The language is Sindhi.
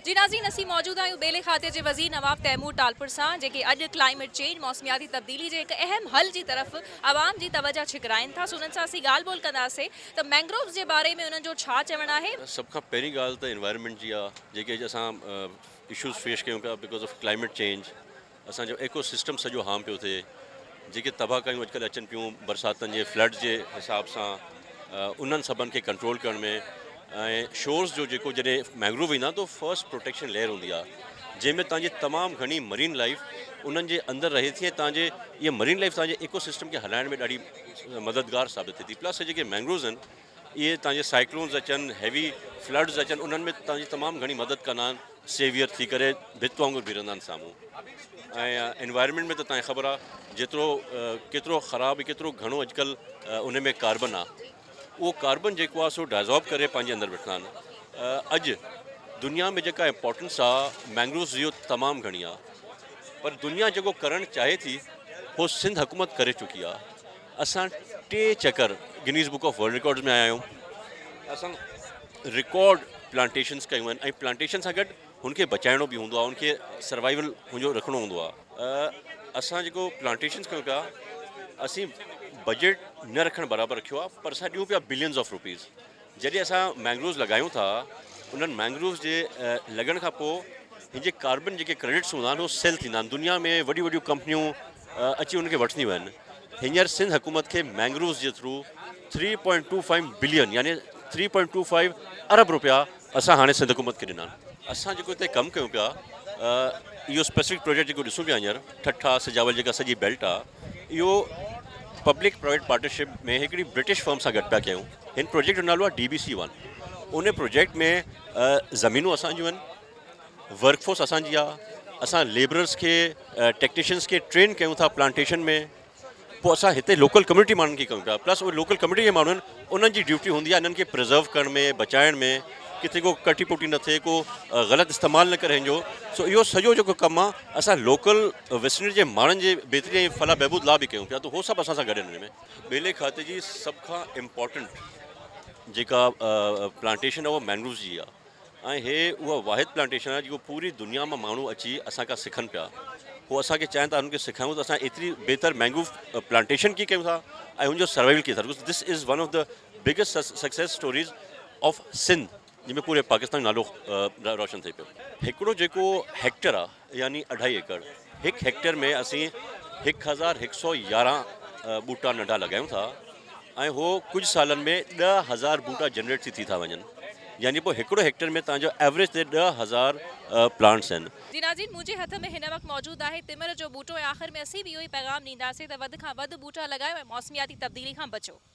جي ناظرين اسين موجود آهيون ٻيلي کاتي جي وزير نواب تيمور ٽالپر سان جيڪي اڄ ڪلائميٽ چينج موسمياتي تبديلي جي هڪ اهم حل جي طرف عوام جي توجه ڇڪرائين ٿا سو انهن سان اسين ڳالهه ٻولهه ڪنداسين ته مينگرووز جي باري ۾ انهن جو ڇا چوڻ آهي. سڀ کان پهرين ڳالهه ته انوائرمينٽ جي آهي جيڪي اڄ اسان اشوز فيش ڪيون پيا because of climate change اسان جو ايڪو سسٽم سڄو هارم پيو ٿئي جيڪي تباهه ڪاريون اڄڪلهه اچن پيون برساتن جي فلڊ جي حساب سان انهن سڀن کي ڪنٽرول ڪرڻ ۾ ۽ شورز جو جيڪو جڏهن مينگروو ايندا ته فرسٽ پروٽيڪشن ليئر هوندي آهي جنهن ۾ تنهنجي تمام گهڻي مرين لائف انهن جي اندر رهي ٿي ۽ تنهنجي اها مرين لائف تنهنجي ايڪو سسٽم کي هلائڻ ۾ ڏاڍي مددگار ثابت ٿئي ٿي پلس جيڪي مينگرووز آهن اهي تان جي سائيڪلونز اچن هيوي فلڊز اچن انهن ۾ تان جي تمام گهڻي مدد ڪندا آهن سيويئر ٿي ڪري ڀت وانگر بيهرندا آهن سامهون ۽ انوائرمينٽ ۾ ته تان کي خبر آهي جيترو ڪيترو خراب ڪيترو گهڻو اڄڪلهه ان ۾ ڪاربن آهي اهو ڪاربن جيڪو آهي سو ڊائزالو ڪري پنهنجي اندر وٺندا آهن اڄ دنيا ۾ جيڪا امپورٽنس آهي مينگرووز جي تمام گهڻي آهي پر دنيا جيڪو ڪرڻ چاهي ٿي هو سنڌ حڪومت ڪري چڪي آهي اسان ٽي چڪر Guinness book of world records ۾ آيا آهيون اسان رڪارڊ پلانٽيشنس ڪيون آهن ۽ پلانٽيشن سان گڏ هن کي بچائڻو به هوندو آهي هن کي سروائيول هن جو رکڻو هوندو آهي اسان جيڪو پلانٽيشنس ڪيون پيا اسين بجيٽ نه رکڻ برابر رکيو آهي پر اسان ڏيون پيا بلينز آف روپيز جڏهن اسان مينگرووز لڳايون ٿا انهن مينگرووز جي لڳڻ کان پوء هن جي ڪاربن جيڪي ڪريڊٽس هوندا آهن اهي سيل ٿيندا آهن دنيا ۾ وڏيون وڏيون ڪمپنيون اچي انهن کي وٺنديون آهن هينئر سنڌ حڪومت کي مينگرووز جي through three point two five billion يعني ٿري پوائنٽ ٽو فائيو ارب روپيا اسان هاڻي سنڌ حڪومت کي ڏنا آهن اسان جيڪو هتي ڪم ڪيون پيا اهو اسپيسفڪ پروجيڪٽ جيڪو ڏسون پيا هينئر ٺٽا سجاول جيڪا سڄي بيلٽ آهي اهو پبلڪ پرائيويٽ پارٽنرشپ ۾ هڪڙي برٽش فرم سان گڏ پيا ڪيون هن پروجيڪٽ جو نالو آهي ڊي بي سي ون ان پروجيڪٽ ۾ زمينون اسان جون آهن ورڪ فورس اسان جي آهي اسان ليبررس کي ٽيڪنيشنس کي ٽرين ڪيون ٿا پلانٽيشن ۾ پوء اسان هتي لوڪل ڪميونٽي ماڻهن کي ڪيون پيا پلس اهي لوڪل ڪميونٽي جي ماڻهن انهن جي ڊيوٽي هوندي آهي انهن کي پرزرو ڪرڻ ۾ بچائڻ ۾ ڪٿي ڪو ڪٽي پٽي نه ٿئي ڪو غلط استعمال نه ڪري هن جو سو اهو سڄو جيڪو ڪم آهي اسان لوڪل وسنٽي جي ماڻهن جي بهتري ۽ فلاح بهبود لاء به ڪيون پيا ته هو سڀ اسان سان گڏ آهن ان ۾ ٻيلي کاتي جي سڀ کان امپورٽنٽ جيڪا پلانٽيشن آهي اها مينگرووز جي آهي ۽ هي اها واحد پلانٽيشن آهي جيڪو پوري دنيا مان ماڻهو اچي اسان کان سکن پيا هو اسان کي چاهين ٿا انهن کي سکايون ته اسان ايتري بهتر مينگروو پلانٽيشن ڪيئن ڪيون ٿا ۽ ان جو سروائيول ڪيئن ٿا this is one of the biggest success stories of Sindh جنهن ۾ پوري پاڪستان جو نالو روشن ٿئي پيو. هڪڙو جيڪو هيڪٽر آ يعني اڍائي ايڪڙ هڪ هيڪٽر ۾ اسين 1111 ٻوٽا ننڍا لڳايون ٿا ۽ هو ڪجهه سالن ۾ 10,000 ٻوٽا جنريٽ ٿي ٿي ٿا وڃن يعني پوء هڪڙو هيڪٽر ۾ تان جو ايوريج تي 10,000 پلانٽس آهن. جي ناظرين منهنجي هٿ ۾ هن وقت موجود آهي تمر جو ٻوٽو ۽ آخر ۾ اسين به اهو ئي پيغام ڏينداسين ته وڌ کان وڌ ٻوٽا لڳايو ۽ موسمياتي تبديلي کان بچو.